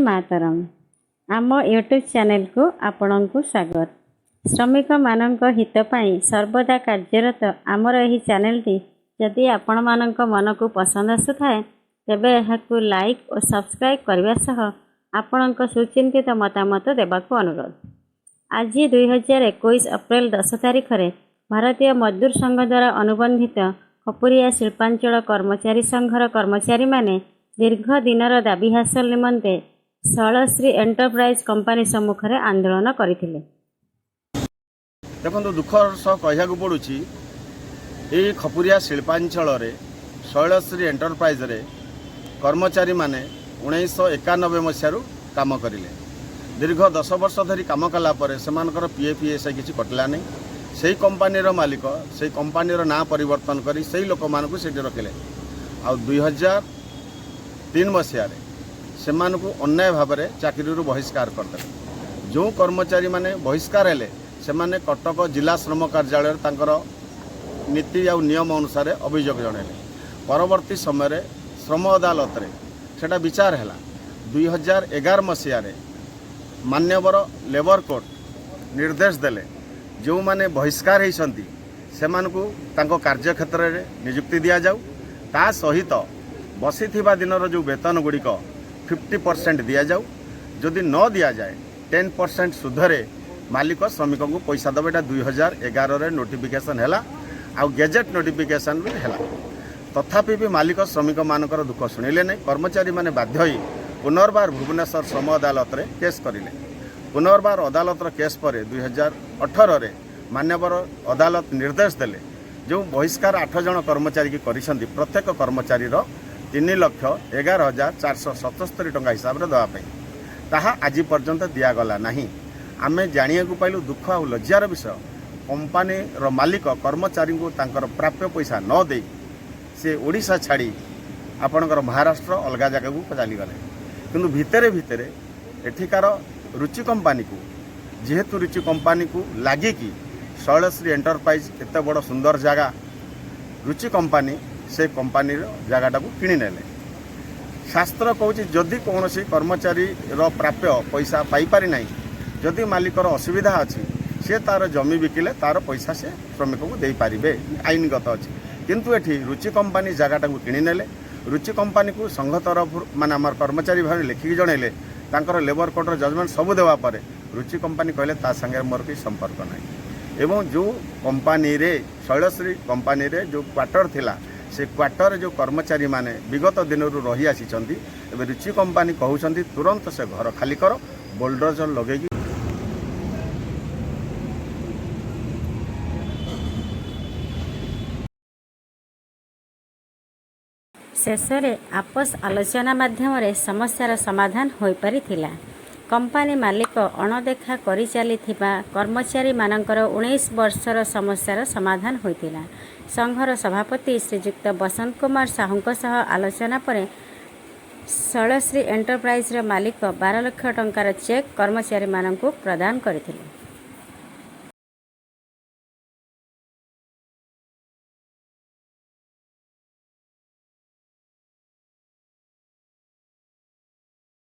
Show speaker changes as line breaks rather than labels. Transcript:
ମାତରମ୍। ଆମ ୟୁଟ୍ୟୁବ୍ ଚ୍ୟାନେଲକୁ ଆପଣଙ୍କୁ ସ୍ୱାଗତ। ଶ୍ରମିକମାନଙ୍କ ହିତ ପାଇଁ ସର୍ବଦା କାର୍ଯ୍ୟରତ ଆମର ଏହି ଚ୍ୟାନେଲଟି ଯଦି ଆପଣମାନଙ୍କ ମନକୁ ପସନ୍ଦ ଆସୁଥାଏ, ତେବେ ଏହାକୁ ଲାଇକ୍ ଓ ସବସ୍କ୍ରାଇବ୍ କରିବା ସହ ଆପଣଙ୍କ ସୁଚିନ୍ତିତ ମତାମତ ଦେବାକୁ ଅନୁରୋଧ। ଆଜି 2021 ଅପ୍ରେଲ 10 ତାରିଖରେ ଭାରତୀୟ ମଜଦୁର ସଂଘ ଦ୍ୱାରା ଅନୁବନ୍ଧିତ ଖପୁରିଆ ଶିଳ୍ପାଞ୍ଚଳ କର୍ମଚାରୀ ସଂଘର କର୍ମଚାରୀମାନେ ଦୀର୍ଘ ଦିନର ଦାବି ହାସଲ ନିମନ୍ତେ ଶୈଳଶ୍ରୀ ଏଣ୍ଟରପ୍ରାଇଜ୍ କମ୍ପାନୀ ସମ୍ମୁଖରେ ଆନ୍ଦୋଳନ କରିଥିଲେ।
ଦେଖନ୍ତୁ, ଦୁଃଖର ସହ କହିବାକୁ ପଡ଼ୁଛି, ଏଇ ଖପୁରିଆ ଶିଳ୍ପାଞ୍ଚଳରେ ଶୈଳଶ୍ରୀ ଏଣ୍ଟରପ୍ରାଇଜରେ କର୍ମଚାରୀମାନେ 1991 ମସିହାରୁ କାମ କରିଲେ। ଦୀର୍ଘ 10 ବର୍ଷ ଧରି କାମ କଲା ପରେ ସେମାନଙ୍କର ପିଏଫ୍, ଇଏସ୍ଆଇ କିଛି କଟିଲା ନାହିଁ। ସେଇ କମ୍ପାନୀର ମାଲିକ ସେଇ କମ୍ପାନୀର ନାଁ ପରିବର୍ତ୍ତନ କରି ସେଇ ଲୋକମାନଙ୍କୁ ସେଠି ରଖିଲେ। ଆଉ 2003 ମସିହାରେ ସେମାନଙ୍କୁ ଅନ୍ୟାୟ ଭାବରେ ଚାକିରିରୁ ବହିଷ୍କାର କରିଦେଲେ। ଯେଉଁ କର୍ମଚାରୀମାନେ ବହିଷ୍କାର ହେଲେ, ସେମାନେ କଟକ ଜିଲ୍ଲା ଶ୍ରମ କାର୍ଯ୍ୟାଳୟରେ ତାଙ୍କର ନୀତି ଆଉ ନିୟମ ଅନୁସାରେ ଅଭିଯୋଗ ଜଣାଇଲେ। ପରବର୍ତ୍ତୀ ସମୟରେ ଶ୍ରମ ଅଦାଲତରେ ସେଇଟା ବିଚାର ହେଲା। 2011 ମସିହାରେ ମାନ୍ୟବର ଲେବର କୋର୍ଟ ନିର୍ଦ୍ଦେଶ ଦେଲେ, ଯେଉଁମାନେ ବହିଷ୍କାର ହେଇଛନ୍ତି ସେମାନଙ୍କୁ ତାଙ୍କ କାର୍ଯ୍ୟକ୍ଷେତ୍ରରେ ନିଯୁକ୍ତି ଦିଆଯାଉ, ତା ସହିତ ବସିଥିବା ଦିନର ଯେଉଁ ବେତନ ଗୁଡ଼ିକ 50% ଦିଆଯାଉ। ଯଦି ନ ଦିଆଯାଏ, 10% ସୁଧରେ ମାଲିକ ଶ୍ରମିକଙ୍କୁ ପଇସା ଦେବ। ଏଇଟା 2011ରେ ନୋଟିଫିକେସନ୍ ହେଲା ଆଉ ଗେଜେଟ୍ ନୋଟିଫିକେସନ୍ ବି ହେଲା। ତଥାପି ବି ମାଲିକ ଶ୍ରମିକମାନଙ୍କର ଦୁଃଖ ଶୁଣିଲେ ନାହିଁ। କର୍ମଚାରୀମାନେ ବାଧ୍ୟ ହୋଇ ପୁନର୍ବାର ଭୁବନେଶ୍ୱର ଶ୍ରମ ଅଦାଲତରେ କେସ୍ କରିଲେ। ପୁନର୍ବାର ଅଦାଲତର କେସ୍ ପରେ 2018ରେ ମାନ୍ୟବର ଅଦାଲତ ନିର୍ଦ୍ଦେଶ ଦେଲେ, ଯେଉଁ ବହିଷ୍କାର 8 ଜଣ କର୍ମଚାରୀକି କରିଛନ୍ତି, ପ୍ରତ୍ୟେକ କର୍ମଚାରୀର 3,11,477 ଟଙ୍କା ହିସାବରେ ଦେବା ପାଇଁ। ତାହା ଆଜି ପର୍ଯ୍ୟନ୍ତ ଦିଆଗଲା ନାହିଁ। ଆମେ ଜାଣିବାକୁ ପାଇଲୁ, ଦୁଃଖ ଆଉ ଲଜ୍ଜାର ବିଷୟ, କମ୍ପାନୀର ମାଲିକ କର୍ମଚାରୀଙ୍କୁ ତାଙ୍କର ପ୍ରାପ୍ୟ ପଇସା ନ ଦେଇ ସେ ଓଡ଼ିଶା ଛାଡ଼ି ଆପଣଙ୍କର ମହାରାଷ୍ଟ୍ର ଅଲଗା ଜାଗାକୁ ଚାଲିଗଲେ। କିନ୍ତୁ ଭିତରେ ଭିତରେ ଏଠିକାର ରୁଚି କମ୍ପାନୀକୁ, ଯେହେତୁ ରୁଚି କମ୍ପାନୀକୁ ଲାଗିକି ଶୈଳଶ୍ରୀ ଏଣ୍ଟରପ୍ରାଇଜ୍, ଏତେ ବଡ଼ ସୁନ୍ଦର ଜାଗା, ରୁଚି କମ୍ପାନୀ ସେ କମ୍ପାନୀର ଜାଗାଟାକୁ କିଣିନେଲେ। ଶାସ୍ତ୍ର କହୁଛି, ଯଦି କୌଣସି କର୍ମଚାରୀର ପ୍ରାପ୍ୟ ପଇସା ପାଇପାରି ନାହିଁ, ଯଦି ମାଲିକର ଅସୁବିଧା ଅଛି, ସେ ତାର ଜମି ବିକିଲେ ତାର ପଇସା ସେ ଶ୍ରମିକକୁ ଦେଇପାରିବେ, ଆଇନଗତ ଅଛି। କିନ୍ତୁ ଏଠି ରୁଚି କମ୍ପାନୀ ଜାଗାଟାକୁ କିଣିନେଲେ। ରୁଚି କମ୍ପାନୀକୁ ସଂଘ ତରଫରୁ, ମାନେ ଆମର କର୍ମଚାରୀ ଭାବେ ଲେଖିକି ଜଣାଇଲେ, ତାଙ୍କର ଲେବର କୋର୍ଟର ଜଜମେଣ୍ଟ ସବୁ ଦେବା ପରେ ରୁଚି କମ୍ପାନୀ କହିଲେ, ତା ସାଙ୍ଗରେ ମୋର କିଛି ସମ୍ପର୍କ ନାହିଁ। ଏବଂ ଯେଉଁ କମ୍ପାନୀରେ, ଶୈଳଶ୍ରୀ କମ୍ପାନୀରେ ଯେଉଁ କ୍ୱାର୍ଟର ଥିଲା, ସେ କ୍ୱାର୍ଟରରେ ଯେଉଁ କର୍ମଚାରୀମାନେ ବିଗତ ଦିନରୁ ରହି ଆସିଛନ୍ତି, ଏବେ ରୁଚି କମ୍ପାନୀ କହୁଛନ୍ତି, ତୁରନ୍ତ ସେ ଘର ଖାଲି କର, ବୁଲଡୋଜର ଲଗେଇକି।
ଶେଷରେ ଆପୋଷ ଆଲୋଚନା ମାଧ୍ୟମରେ ସମସ୍ୟାର ସମାଧାନ ହୋଇପାରିଥିଲା। କମ୍ପାନୀ ମାଲିକ ଅଣଦେଖା କରିଚାଲିଥିବା କର୍ମଚାରୀମାନଙ୍କର 19 ବର୍ଷର ସମସ୍ୟାର ସମାଧାନ ହୋଇଥିଲା। ସଂଘର ସଭାପତି ଶ୍ରୀଯୁକ୍ତ ବସନ୍ତ କୁମାର ସାହୁଙ୍କ ସହ ଆଲୋଚନା ପରେ ଶୈଳଶ୍ରୀ ଏଣ୍ଟରପ୍ରାଇଜର ମାଲିକ 12 ଲକ୍ଷ ଟଙ୍କାର ଚେକ୍ କର୍ମଚାରୀମାନଙ୍କୁ ପ୍ରଦାନ କରିଥିଲେ।